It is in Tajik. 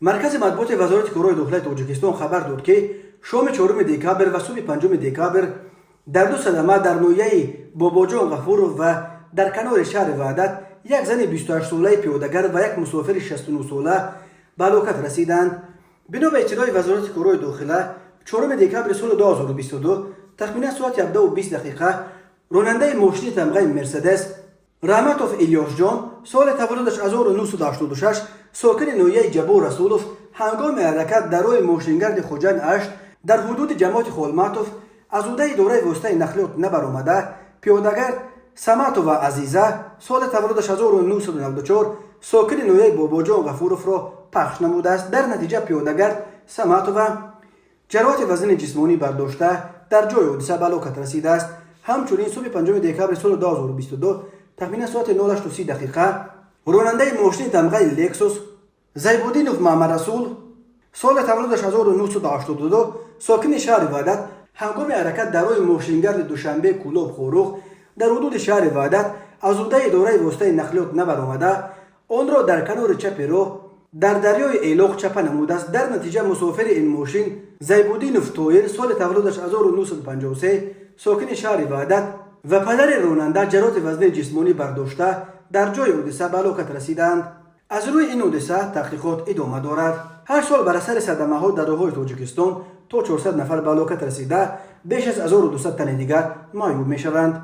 Маркази матбуоти Вазорати корҳои дохилаи Тоҷикистон хабар дод, ки шоми 4 декабр ва субҳи 5 декабр дар ду садама дар ноҳияи Бобоҷон Ғафуров ва дар канори шаҳри Ваҳдат як зани 28-солаи пиёдагард ва як мусофири 69-сола ба ҳалокат расиданд. Бино ба иттилои Вазорати корҳои дохила, 4 декабри соли 2022 тахминан соати 17:20 дақиқа ронандаи мошини тамғаи «Мерседес» Раҳматов Илёсҷон, соли таваллудаш 1986, сокини ноҳияи Ҷаббор Расулов, ҳангоми ҳаракат дар роҳи мошингарди Хуҷанд Ашт дар ҳудуди ҷамоати Холматов аз ҳудаи идораи воситаи нақлиёт набаромада, пиёдагард Саматова Азиза, соли таваллудаш 1994, сокини ноҳияи Бобоҷон Ғафуровро пахш намудааст. Дар натиҷа пиёдагард Саматова ҷароҳати вазнини ҷисмонӣ бардошта, дар ҷои ҳодиса ба ҳалокат расидааст. Ҳамчунин субҳи 5 декабри соли 2022 тахминан соати 08:30 дақиқа ронандаи мошини тамғаи «Лексус» Зайбудинов Маҳмадрасул, соли таваллудаш 1982, сокини шаҳри Ваҳдат, ҳангоми ҳаракат дар роҳи мошингарди Душанбе Кӯлоб Хоруғ дар ҳудуди шаҳри Ваҳдат аз ҳудаи идораи воситаи нақлиёт набаромада, онро дар канори чапи роҳ дар дарёи Элоқ чапа намудааст. Дар натиҷа мусофири ин мошин Зайбудинов Тоир, соли таваллудаш 1953, сокини шаҳри Ваҳдат, ва падари ронанда ҷароҳати вазнини ҷисмонӣ бардошта, дар ҷои ҳодиса ба ҳалокат расиданд. Аз рӯи ин ҳодиса таҳқиқот идома дорад. Ҳар сол бар асари садамаҳо дар роҳҳои Тоҷикистон то 400 нафар ба ҳалокат расида, беш аз 1200 тани дигар маъюб мешаванд.